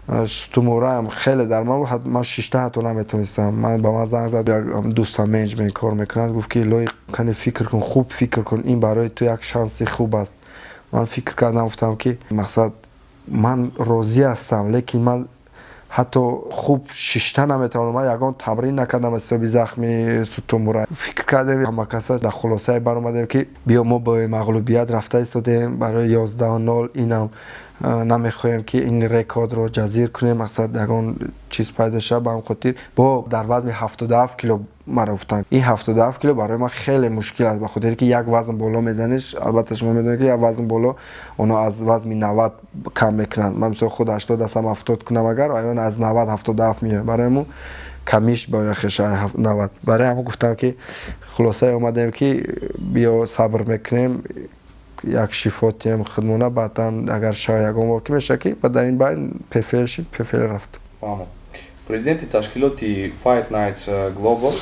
Speaker 2: сутунмуҳраам, хеле дар ман буд, ман шишта ҳатто наметонистам. Ман ба ман занг зад як дӯстам, менеҷмент кор мекунад, гуфт, ки Лоиқ, кане фикр кун, хуб фикр кун, ин барои ту як шанси хуб аст. Ман фикр кардам, гуфтам, ки мақсад ман розӣ ҳастам, лекин ман ҳатто хуб шишта наметавонам, ман ягон тамрин накардам аз ҳисоби захми сутунмуҳра. Фикр кардем, ҳама каса дар хулосае баромадем, ки биё, мо ба мағлубият рафта истодем барои 11-0, инам намехоҳем, ки ин рекордро ҷазир кунем, мақсад ягон чиз пайдо шавад. Ба ҳамин хотир бо дар вазни 77 кило маро гуфтанд. Ин 77 кило барои ман хеле мушкил аст, ба хотире ки як вазн боло мезаниш, албатта шумо медонед, ки як вазн боло онҳо аз вазни 90 кам мекунанд. Ман мисол худ 80 ҳастам, 70 кунам агар, аён аз 90 77 меояд, барои ҳамун камиш бояд хеша 90. Барои ҳамун гуфтам, ки хулосае омадем, ки биё, сабр мекунем. Як шифо тием худмона, баъдан агар шава, ягон бор ки мешава, ки баъд дар ин байн ПФЛ шид, ПФЛ рафт.
Speaker 1: Фаҳмом. Президенти ташкилоти Fight Nights Global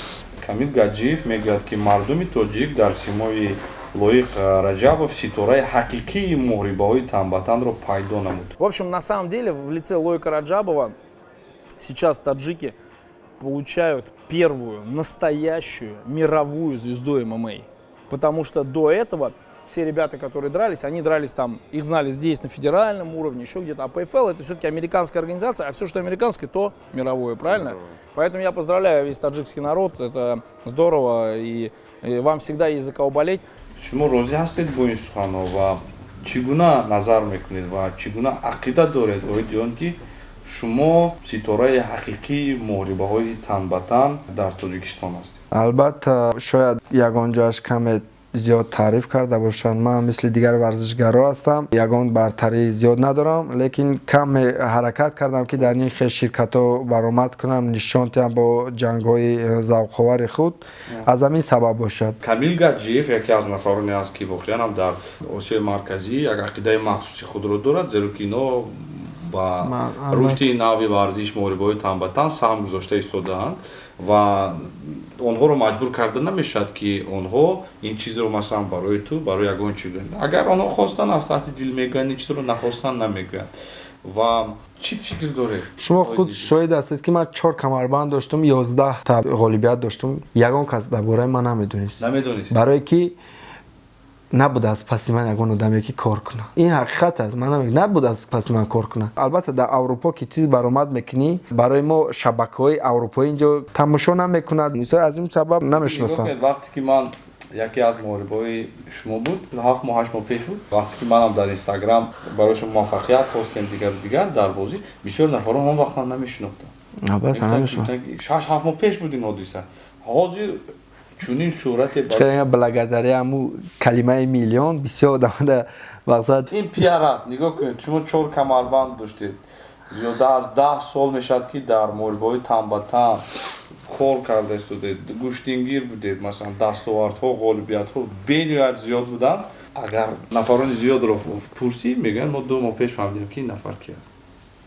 Speaker 1: Камил Гаджиев мегӯяд, ки мардуми тоҷик дар симои Лоиқ Раҷабов ситораи ҳақиқии муҳорибаҳои танбатанро пайдо намуд.
Speaker 6: В общем, на самом деле, в лице Лоика Раджабова сейчас таджики получают первую настоящую мировую звезду ММА. Потому что до этого все ребята, которые дрались, они дрались там, их знали здесь на федеральном уровне, еще где-то. А PFL — это все-таки американская организация, а все, что американское, то мировое, правильно? Мировое. Поэтому я поздравляю весь таджикский народ, это здорово, и вам всегда есть за кого болеть.
Speaker 1: Шумо розӣ ҳастед бо ин суханҳо ва чӣ гуна назар мекунед ва чӣ гуна ақида доред оиди он, ки шумо ситораи ҳақиқии муҳорибаҳои тан ба тан дар Тоҷикистон ҳастед?
Speaker 2: Албатта, шояд ягон ҷояш каме зиёд таъриф карда бошанд. Ман мисли дигар варзишгаро ҳастам, ягон бартарӣ зиёд надорам, лекин каме ҳаракат кардам, ки дар ин хел ширкатҳо баромад кунам, нишон диҳам бо ҷангҳои завқовари худ. Аз ҳамин сабаб бошад.
Speaker 1: Камил Гаджиев яке аз нафароне аст, ки воқеан ҳам дар Осиёи Марказӣ як ақидаи махсуси худро дорад, зеро ки ино ба рушди нави варзиш, муҳорибаҳои тан ба тан саҳм гузошта истодаанд ва онҳоро маҷбур карда намешавад, ки онҳо ин чизро, масалан, барои ту, барои ягон чи гӯянд. Агар онҳо хостанд, аз таҳти дил мегӯянд ин чизро, нахостанд, намегӯянд. Ва чӣ фикр доред?
Speaker 2: Шумо худ шоҳид ҳастед, ки ман чор камарбанд доштум, 11 та ғолибият доштум, ягон кас дар бораи ман намедонист.
Speaker 1: Намедонист.
Speaker 2: Барое ки набуд аз паси ман ягон одаме, ки кор кунад. Ин ҳақиқат аст. Ман набуд аз паси ман кор кунад. Албатта, дар Аврупо ки тиз баромад мекунӣ, барои мо шабакаҳои аврупоӣ инҷо тамошо намекунад, аз ин сабаб намешиносам.
Speaker 1: Вақте ки ман яке аз муҳорибаҳои шумо буд, 7 моҳ, 8 моҳ пеш буд, вақте ки манам дар Инстаграм барои шумо муваффақият хостем, дигару дигар, дар бозӣ бисёр нафарон он вақт ман намешинохтам. 6-7 моҳ пеш буд ин ҳодиса. Ҳозир чунин шӯҳрате.
Speaker 2: Благодаря ҳаму калимаи миллион бисёр одамода мақсад.
Speaker 1: Ин пиар аст. Нигоҳ кунед, шумо чор камарбанд доштед, зиёда аз 10 сол мешавад, ки дар муҳорибаҳои тан ба тан кор карда истодед, гӯштингир будед, масалан, дастовардҳо, ғолибиятҳо бениҳоят зиёд буданд. Агар нафарони зиёдро пурсӣ, мегӯянд, мо 2 моҳ пеш фаҳмидем, ки ин нафар ки аст.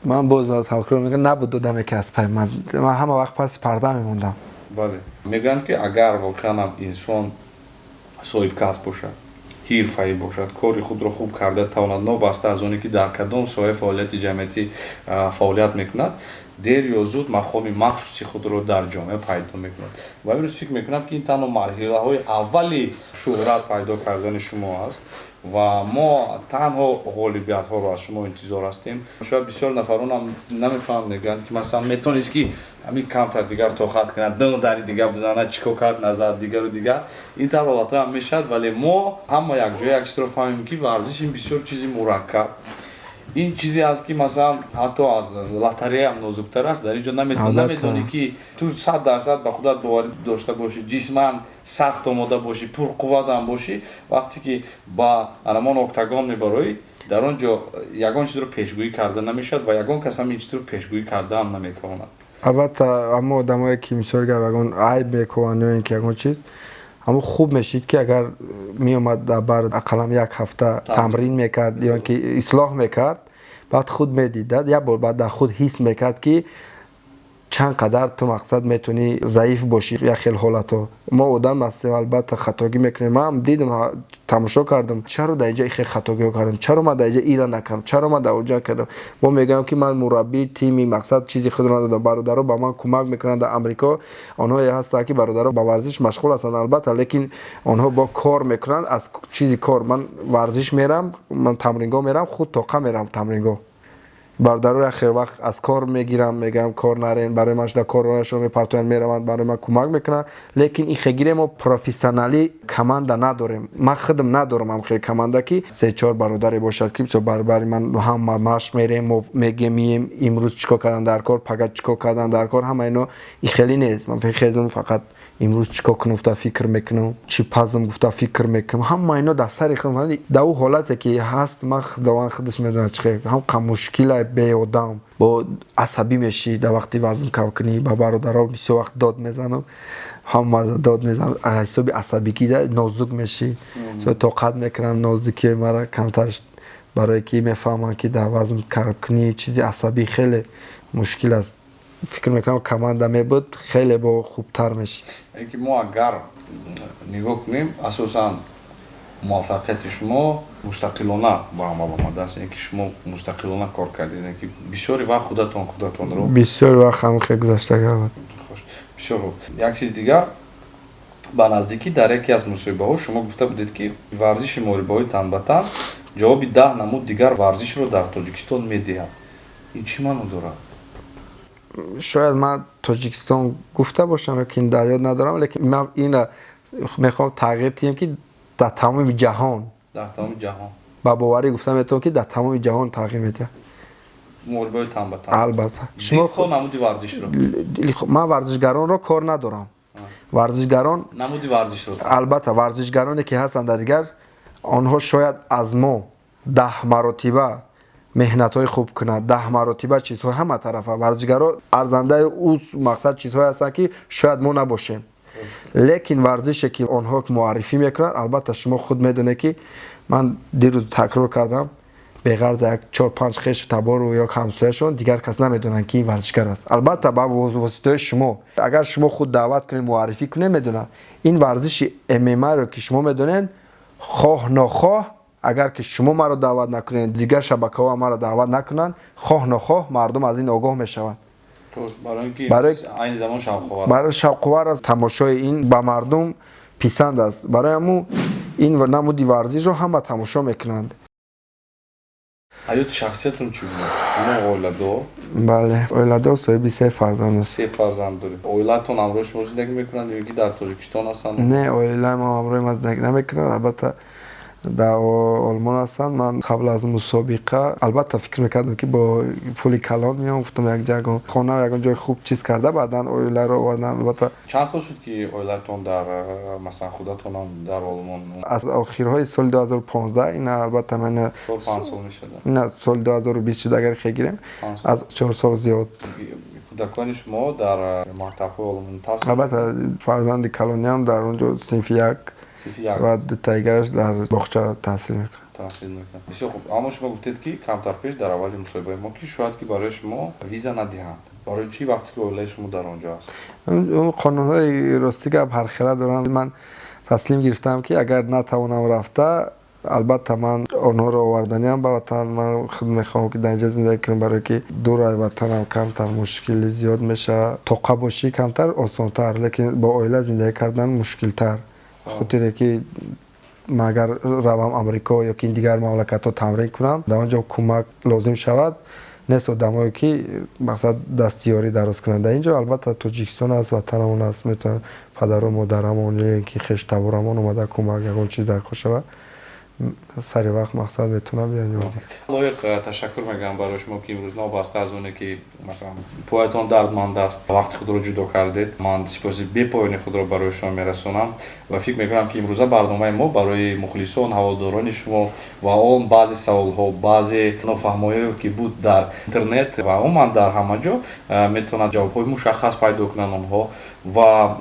Speaker 2: Ман боз такрор мекунам, набуд одаме, ки аз пай ман. Ман ҳама вақт паси парда мемондам.
Speaker 1: Бале, мегӯянд, ки агар воқеан инсон соҳибкасб бошад, ҳирфаӣ бошад, кори худро хуб карда тавонад, новобаста аз оне ки дар кадом соҳаи фаъолияти ҷамъиятӣ фаъолият мекунад, дер ё зуд мақоми махсуси худро дар ҷомеа пайдо мекунад. Ва имрӯз фикр мекунам, ки ин танҳо марҳилаҳои аввали шӯҳрат пайдо кардани шумо аст ва мо танҳо ғолибиятҳоро аз шумо интизор ҳастем. Шояд бисёр нафаронам намефаҳманд, мегӯянд, ки масалан, метавонист, ки ҳамин камтар дигар тоқат кунад, ду дари дигар бизанад, чӣ кор кард, назад, дигару дигар. Ин тавр ҳолатҳо ҳам мешавад, вале мо ҳама якҷоя як чизро фаҳмем, ки варзиш ин бисёр чизи мураккаб, ин чизе аст, ки масалан, ҳатто аз лотареям нозуктар аст. Дар ин ҷо намедонӣ, ки ту 100% ба худат боварӣ дошта бошӣ, ҷисман сахт омода бошӣ, пурқувватам бошӣ, вақте ки ба анамон октагон мебароӣ, дар он ҷо ягон чизро пешгӯӣ карда намешавад ва ягон кас ҳам ин чизро пешгӯӣ кардаам наметавонад.
Speaker 2: Албатта, ҳамо одамое, ки мисол гап, ягон айб мекунанд ё ин ки ягон чиз, ҳамо хуб мешид, ки агар меомад, дар бар ақаллан як ҳафта тамрин мекард ё ин ки ислоҳ мекард, баъд худ медид, як бор баъд дар худ ҳис мекард, ки чанд қадар ту, мақсад, метавонӣ заиф бошӣ. Як хел ҳолатҳо, мо одам ҳастем, албатта, хатогӣ мекунем. Ман дидам, тамошо кардам, чаро дар инҷа хел хатогиҳо кардам, чаро ман дар инҷа ира накардам, чаро ман дар онҷа кардам. Мо мегӯям, ки ман мураббии тими, мақсад, чизи худро надодам. Бародаро ба ман кӯмак мекунанд дар Амрико. Онҳое ҳастанд, ки бародаро ба варзиш машғул ҳастанд, албатта, лекин онҳо бо кор мекунанд. Аз чизи кор ман варзиш мерам, ман тамрингоҳ мерам, худ тоқа мерам тамрингоҳ. Бародаро як хел вақт аз кор мегирам, мегӯям, кор нарен, барои ман шуда, корашро мепартоянд, мераванд, барои ман кӯмак мекунанд. Лекин ин хегире мо профессионалӣ команда надорем. Ман худам надорам ҳам хел команда, ки се чор бародаре бошад, ки мисол баробари ман ҳама машқ мерем, мо мегем, мием, имрӯз чӣ кор кардан дар кор, пага чӣ кор кардан дар кор, ҳама ино ин хеле нест. Ман хезам, фақат имрӯз чӣ кор кунам гуфта фикр мекунам, чӣ пазм гуфта фикр мекунам. Ҳама ино дар сари худ. Дар ӯ ҳолате ки ҳаст, ман, Худованд худаш медонад, чӣ хел ҳам мушкилай. Беодам бо асабӣ мешӣ. Дар вақти вазн кам кунӣ ба бародарон бисёр вақт дод мезанам, ҳама дод мезанам, ҳисоби асабигӣ нозук мешӣ. Тоқат мекунам нозукии мара камтар, барое ки мефаҳмам, ки дар вазн кам кунӣ чизи асабӣ хеле мушкил аст. Фикр мекунам, команда мебуд, хеле бо хубтар мешид.
Speaker 1: Ки мо агар нигоҳ кунем, асосан муваффақияти шумо мустақилона ба амал омадааст, яъне ки шумо мустақилона кор кардед, яъне ки бисёри вақт худатон худатонро
Speaker 2: Бисёри вақт ҳам хел гузашта гардад.
Speaker 1: Бисёр хуб. Як чиз дигар: ба наздикӣ дар яке аз мусоҳибаҳо шумо гуфта будед, ки варзиши муҳорибаҳои тан ба тан ҷавоби 10 намуд дигар варзишро дар Тоҷикистон медиҳад. Ин чӣ маъно дорад?
Speaker 2: Шояд ман Тоҷикистон гуфта бошам, лекин дар ёд надорам. Лекин ман инра мехоҳам тағйир диҳем, ки дар тамоми ҷаҳон.
Speaker 1: Дар тамоми ҷаҳон.
Speaker 2: Ба боварӣ гуфта метавонам, ки дар тамоми ҷаҳон тағйир медиҳад.
Speaker 1: Муҳорибаҳои тан ба тан.
Speaker 2: Албатта.
Speaker 1: Шумо намуди варзишро.
Speaker 2: Ман варзишгаронро кор надорам, варзишгарон
Speaker 1: Намуди варзишро.
Speaker 2: Албатта, варзишгароне ки ҳастанд дар дигар, онҳо шояд аз мо 10 маротиба меҳнатҳои хуб кунанд, 10 маротиба чизҳои ҳама тарафа. Варзишгаро арзандаи ӯ мақсад чизҳое ҳастанд, ки шояд мо набошем, лекин варзише ки онҳо муаррифӣ мекунанд, албатта, шумо худ медонед, ки ман дирӯз такрор кардам, беғарз як чор панҷ хешу табору ё ҳамсояшон дигар кас намедонанд, ки ин варзишгар аст. Албатта, ба воситаҳои шумо, агар шумо худ даъват кунед, муаррифӣ кунед, медонанд. Ин варзиши ММА-ро ки шумо медонед, хоҳ нохоҳ, агар ки шумо маро даъват накунед, дигар шабакаҳо маро даъват накунанд, хоҳ нохоҳ мардум аз ин огоҳ мешаванд.
Speaker 1: Айни замон шавқовар.
Speaker 2: Барои шавқовар аст, тамошои ин ба мардум писанд аст. Барои ҳамун ин намуди варзишро ҳама тамошо мекунанд.
Speaker 1: Ҳаёти шахсиятон чӣ гуна? Шумо оиладор?
Speaker 2: Бале, оиладор, соҳиби се фарзанд аст.
Speaker 1: Се фарзанд доред. Оилатон ҳамроҳи шумо зиндагӣ мекунанд ё ки дар Тоҷикистон ҳастанд?
Speaker 2: Не, оилаи мо ҳамроҳи ман зиндагӣ намекунад, албатта, дар Олмон ҳастанд. Ман қабл аз мусобиқа, албатта, фикр мекардам, ки бо пули калон меом. Гуфтам, як ягон хона, ягон ҷои хуб чиз карда, баъдан оиларо овардан, албатта.
Speaker 1: Чанд сол шуд, ки оилатон дар, масалан, худатонам дар Олмон?
Speaker 2: Аз охирҳои соли 2015 ина, албатта, ман
Speaker 1: 4-5 сол мешавад.
Speaker 2: Ина соли 2020 шуд, агар хел гирем, аз 4 сол зиёд.
Speaker 1: Кӯдакони шумо дар мактабҳои Олмон таҳсил?
Speaker 2: Албатта, фарзанди калониам дар он ҷо синфи як ва дутаигараш дар боғча таҳсил мекунад.
Speaker 1: Таҳсил мекунад, бисёр хуб. Аммо шумо гуфтед, ки камтар пеш дар аввали мусоҳибаи мо, ки шояд ки барои шумо виза надиҳанд. Барои чӣ, вақте ки оилаи шумо дар он ҷо аст?
Speaker 2: Он қонунҳои, рости гап, ҳархела доранд. Ман таслим гирифтам, ки агар натавонам рафта, албатта, ман онҳоро оварданиам ба ватан. Ман худ мехоҳам, ки дар инҷа зиндагӣ кунам, барое ки дур аз ватанам камтар мушкили зиёд мешавад. Тоқа бошӣ, камтар осонтар, лекин бо оила зиндагӣ кардан мушкилтар, хотире ки ман агар равам Амрико ё ки дигар мамлакатҳо тамрин кунам, дар он ҷо кӯмак лозим шавад, нест одамое ки, мақсад, дастиёрӣ дароз кунанд. Дар ин ҷо, албатта, Тоҷикистон аст, ватанамон аст, метавонад падару модарамон ё ки хештаборамон омада кӯмак, ягон чиз даркор шавад, сари вақт, мақсад, метавонам биён ёрдӣ.
Speaker 1: Лоиқ, ташаккур мегӯям барои шумо, ки имрӯз, новобаста аз оне ки, масалан, поятон дардманд аст, вақти худро ҷудо кардед. Ман сипоси бепоёни худро барои шумо мерасонам ва фикр мекунам, ки имрӯза барномаи мо барои мухлисон, ҳаводорони шумо ва он баъзе саволҳо, баъзе нофаҳмоиҳое, ки буд дар интернет ва умуман дар ҳама ҷо, метавонад ҷавобҳои мушаххас пайдо кунанд онҳо. Ва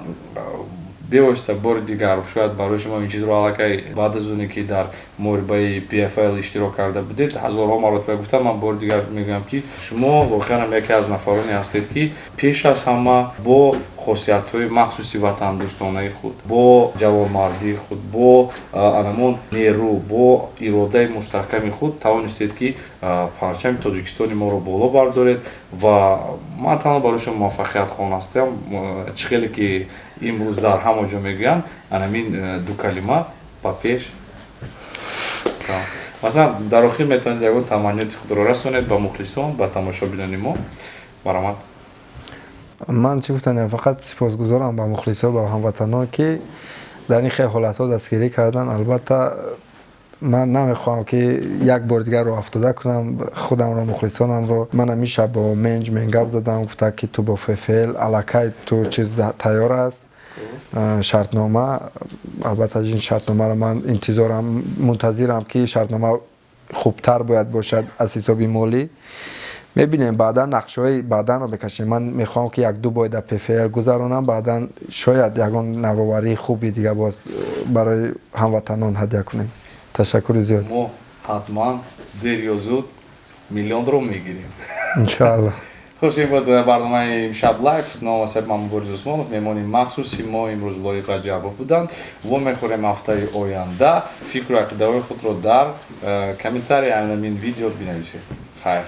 Speaker 1: бевосита бори дигар, шояд барои шумо ин чизро аллакай баъд аз оне ки дар муҳорибаи PFL иштирок карда будед, ҳазорҳо маротиба гуфтам, ман бори дигар мегӯям, ки шумо воқеан яке аз нафароне ҳастед, ки пеш аз ҳама бо хосиятҳои махсуси ватандӯстонаи худ, бо ҷавонмардии худ, бо анамон нерӯ, бо иродаи мустаҳками худ тавонистед, ки парчами Тоҷикистони моро боло бардоред. Ва ман танҳо барои шумо муваффақият хоҳон ҳастам. Чӣ хеле ки имрӯз дар ҳама ҷо мегӯянд, анамин ду калима: ба пеш. Масалан, дар охир метавонед ягон таманниёти худро расонед ба мухлисон, ба тамошобинони мо. Марҳамат.
Speaker 2: Ман чӣ гуфтанем, фақат сипосгузорам ба мухлисон, ба ҳамватанон, ки дар ин хел ҳолатҳо дастгирӣ кардан. Албатта, ман намехоҳам, ки як бори дигар роҳафтода кунам худамро, мухлисонамро. Ман ҳамин бо менеҷмент гап задам, гуфта, ки ту бо ФФЛ аллакай ту чиз тайёр аст, шартнома. Албатта, ин шартномаро ман интизорам, мунтазирам, ки шартнома хубтар бояд бошад аз ҳисоби молӣ. Мебинем, баъдан нақшаҳои баъданро мекашем. Ман мехоҳам, ки як-ду бой дар ПФЛ гузаронам, баъдан шояд ягон навоварии хуби дига боз барои ҳамватанон ҳадя кунем. Ташаккури зиёд.
Speaker 1: Мо ҳатман дер ё зуд миллионро мегирем.
Speaker 2: Иншоалло.
Speaker 1: Хуш, ин буд барномаи «Имшаб лайв». Ном ва ман Мубориз Усмонов, меҳмони махсуси мо имрӯз Лоиқ Раҷабов буданд. Вомехӯрем ҳафтаи оянда. Фикру ақидаҳои худро дар комментарии ҳамин видео бинависед. Хайр.